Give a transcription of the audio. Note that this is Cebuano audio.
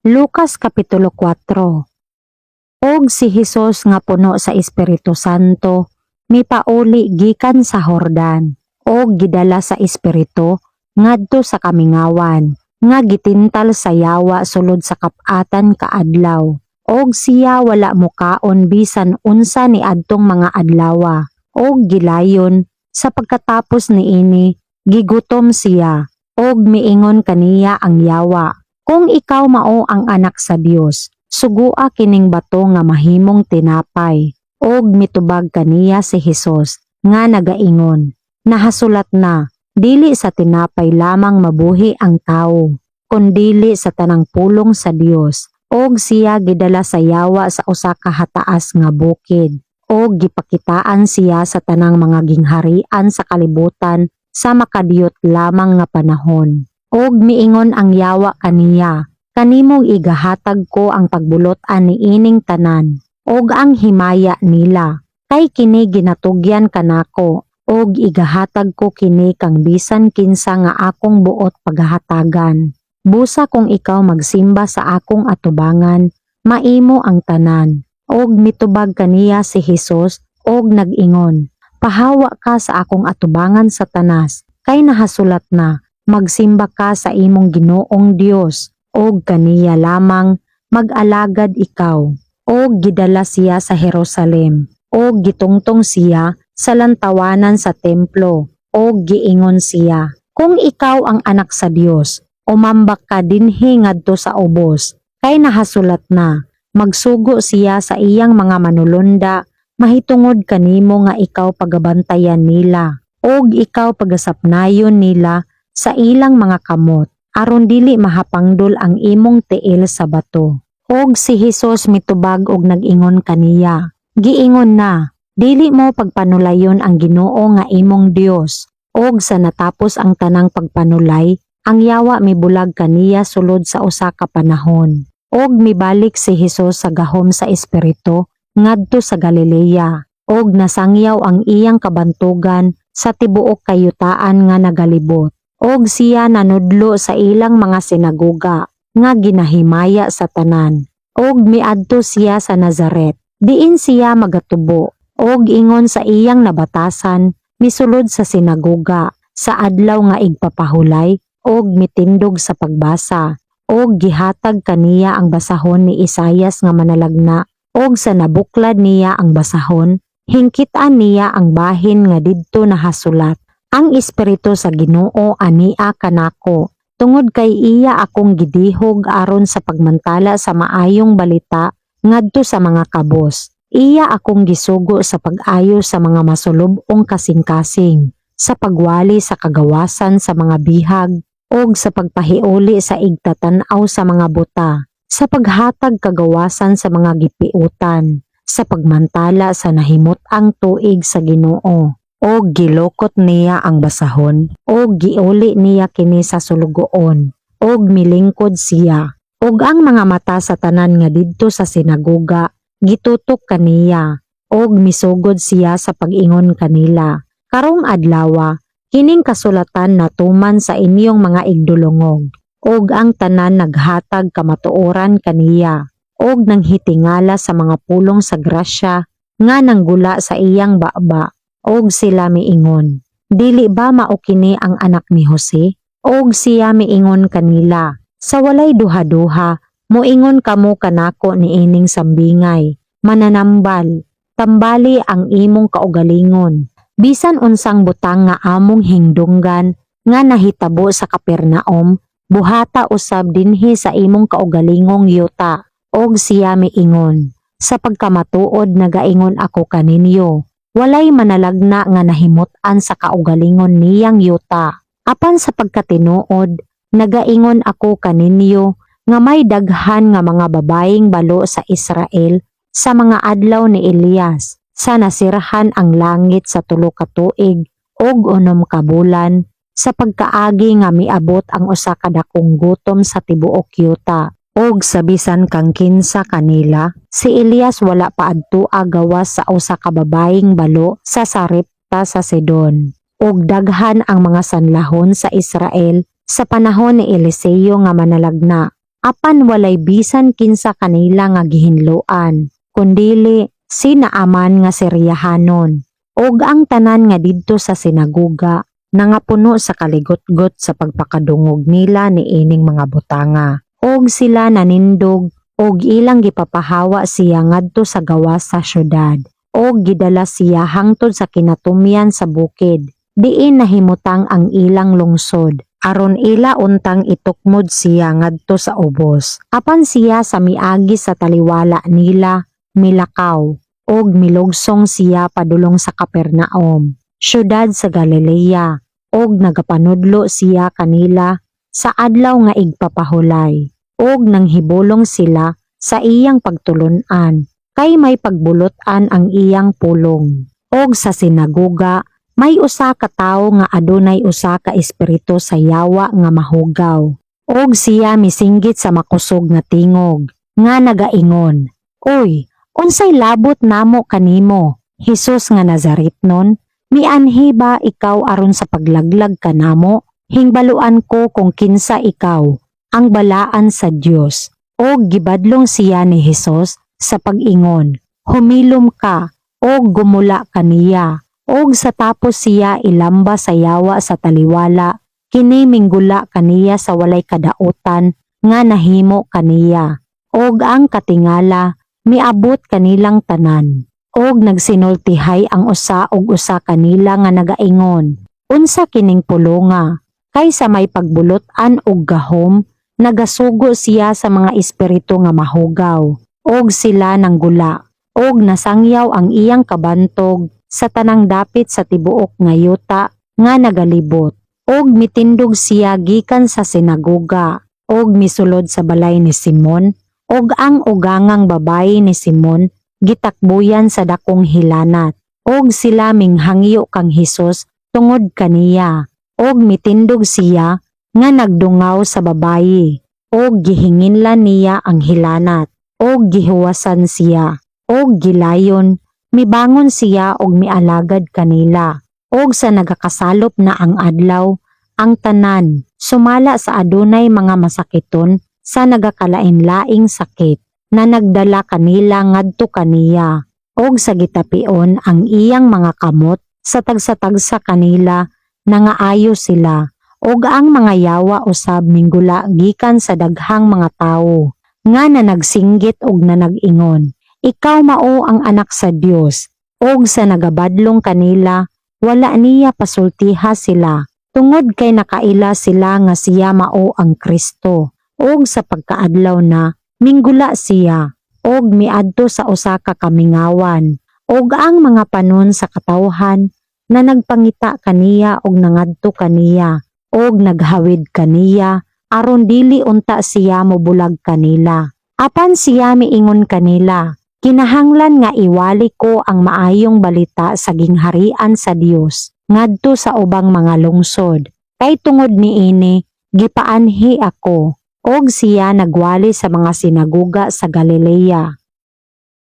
Lucas Kapitulo 4. Og si Hesus nga puno sa Espiritu Santo mipauli gikan sa Hordan og gidala sa Espiritu ngadto sa kamingawan nga gitintal sa yawa sulod sa kap-atan ka adlaw. Og siya wala mukaon bisan unsa niadtong mga adlawa, og gilayon sa pagkatapos niini gigutom siya. Og miingon kaniya ang yawa, "Kung ikaw mao ang Anak sa Dios, sugua kining bato nga mahimong tinapay." Og mitubag kaniya si Hesus nga nagaingon, "Nahasulat na, dili sa tinapay lamang mabuhi ang tawo, kundili sa tanang pulong sa Dios." Og siya gidala sa yawa sa usa ka hataas nga bukid, og gipakitaan siya sa tanang mga gingharian sa kalibutan sa makadiyot lamang nga panahon. Og miingon ang yawa kaniya, "Kanimo igahatag ko ang pagbulot-an niining tanan ug ang himaya nila, kay kini ginatugyan kanako ug igahatag ko kini kang bisan kinsa nga akong buot pagahatagan. Busa kung ikaw magsimba sa akong atubangan, maimo ang tanan." Og mitubag kaniya si Hesus og nag-ingon, "Pahawa ka sa akong atubangan, Satanas, kay nahasulat na, magsimba ka sa imong Ginoong Dios ug kaniya lamang mag-alagad ikaw." Og gidala siya sa Jerusalem ug gitungtong siya sa lantawanan sa templo, ug giingon siya, "Kung ikaw ang Anak sa Dios, umambak ka dinhi ngadto sa ubos, kay nahasulat na, magsugo siya sa iyang mga manulonda mahitungod kanimo nga ikaw pagabantayan nila, ug ikaw pagasapnayon nila sa ilang mga kamot aron dili mahapangdol ang imong tiil sa bato." Og si Hesus mitubag og nag-ingon kaniya, "Giingon na, dili mo pagpanulayon ang Ginoo nga imong Dios." Og sa natapos ang tanang pagpanulay, ang yawa mibulag kaniya sulod sa usa ka panahon. Og mibalik si Hesus sa gahom sa Espiritu ngadto sa Galilea, og nasangyaw ang iyang kabantugan sa tibuok kayutaan nga nagalibot. Og siya nanudlo sa ilang mga sinagoga nga ginahimaya sa tanan. Og miadto siya sa Nazaret, diin siya magatubo, og ingon sa iyang nabatasan, misulod sa sinagoga sa Adlaw nga Igpapahulay og mitindog sa pagbasa. Og gihatag kaniya ang basahon ni Isayas nga manalagna, og sa nabuklad niya ang basahon, hingkitan niya ang bahin nga didto nahasulat, "Ang Espiritu sa Ginoo ania kanako, tungod kay iya akong gidihog aron sa pagmantala sa maayong balita ngadto sa mga kabos. Iya akong gisugo sa pag-ayo sa mga masulub-ong kasing-kasing, sa pagwali sa kagawasan sa mga bihag, ug sa pagpahiuli sa igtatan-aw sa mga buta, sa paghatag kagawasan sa mga gipiutan, sa pagmantala sa nahimut-ang tuig sa Ginoo." Og gilukot niya ang basahon, og giuli niya kini sa sulugoon, og milingkod siya. Og ang mga mata sa tanan nga didto sa sinagoga gitutok kaniya, og misugod siya sa pag-ingon kanila, "Karong adlawa, kining kasulatan natuman sa inyong mga igdulungog." Og ang tanan naghatag kamatuoran kaniya, og nanghitingala sa mga pulong sa grasya nga nanggula sa iyang baba, og sila miingon, "Dili ba mao kini ang anak ni Jose?" Og siya miingon kanila, "Sa walay duha-duha, moingon kamo kanako niining sambingay, 'Mananambal, tambali ang imong kaugalingon.' Bisan unsang butang nga among hingdunggan nga nahitabo sa Capernaum, buhata usab dinhi sa imong kaugalingong yuta." Og siya miingon, "Sa pagkamatuod nagaingon ako kaninyo, walay manalagna nga nahimut-an sa kaugalingon niyang yuta. Apan sa pagkatinuod, nagaingon ako kaninyo nga may daghan nga mga babayeng balo sa Israel sa mga adlaw ni Elias, sa nasirhan ang langit sa 3 ka tuig ug 6 ka bulan, sa pagkaagi nga miabot ang usa ka dakong gutom sa tibuok yuta. Og sa bisan kang kinsa kanila, si Elias wala paadtua gawas sa usa ka babayeng balo sa Sarepta sa Sidon. Og daghan ang mga sanlahon sa Israel sa panahon ni Eliseo nga manalagna." Apan walay bisan kinsa kanila nga gihinloan, kundili si Naaman nga Siryahanon. Og ang tanan nga didto sa sinagoga nangapuno sa kaligutgot sa pagpakadungog nila niining mga butanga. Og sila nanindog og ilang gipapahawa siya ngadto sa gawas sa syudad. Og gidala siya hangtod sa kinatumyan sa bukid. Diin nahimutang ang ilang lungsod aron ila untang itukmod siya ngadto sa ubos. Apan siya sa miagi sa taliwala nila milakaw og milugsong siya padulong sa Capernaum, syudad sa Galilea, og nagapanudlo siya kanila sa Adlaw nga Igpapahulay. Og nanghibulong sila sa iyang pagtulun-an, kay may pagbulot-an ang iyang pulong. Og sa sinagoga, may usa ka tawo nga adunay usa ka espiritu sa yawa nga mahugaw. Og siya misinggit sa makusog nga tingog, nga nagaingon, "Uy, unsay labot namo kanimo, Hesus nga Nazaretnon? Mianhi ba ikaw aron sa paglaglag kanamo? Hingbaluan ko kung kinsa ikaw, ang Balaan sa Dios." Og gibadlong siya ni Hesus sa pag-ingon, "Humilom ka og gumula kaniya." Og sa tapos siya ilamba sa yawa sa taliwala, kini minggula kaniya sa walay kadautan nga nahimo kaniya. Og ang katingala miabot kanilang tanan. Og nagsinultihay ang usa og usa kanila nga nagaingon, "Unsa kining pulonga? Kay sa may pagbulot-an og gahom, nagasugo siya sa mga espiritu nga mahugaw, og sila nanggula." Og nasangyaw ang iyang kabantog sa tanang dapit sa tibuok nga yuta nga nagalibot. Og mitindog siya gikan sa sinagoga og misulod sa balay ni Simon, og ang ugangang babayi ni Simon gitakbuyan sa dakong hilanat. Og sila minghangyo kang Hesus tungod kaniya. Og mitindog siya nga nagdungaw sa babayi og gihinginlan niya ang hilanat og gihuwasan siya, og gilayon mibangon siya og mialagad kanila. Og sa nagakasalop na ang adlaw, ang tanan sumala sa adunay mga masakiton sa nagakalain-laing sakit na nagdala kanila ngadto kaniya, og sa gitapion ang iyang mga kamot sa tagsa-tagsa kanila, nangaayo sila. Og ang mga yawa usab minggula gikan sa daghang mga tawo nga nanagsinggit og nanag-ingon, "Ikaw mao ang Anak sa Dios." Og sa nagabadlong kanila, wala niya pasultiha sila tungod kay nakaila sila nga siya mao ang Kristo. Og sa pagkaadlaw na, minggula siya og miadto sa usa ka kamingawan, og ang mga panon sa katawhan na nagpangita kaniya og nangadto kaniya og naghawid kaniya aron dili unta siya mobulag kanila. Apan siya miingon kanila, "Kinahanglan nga iwali ko ang Maayong Balita sa gingharian sa Dios ngadto sa ubang mga lungsod. Kay tungod niini gipaanhi ako." Og siya nagwali sa mga sinagoga sa Galilea.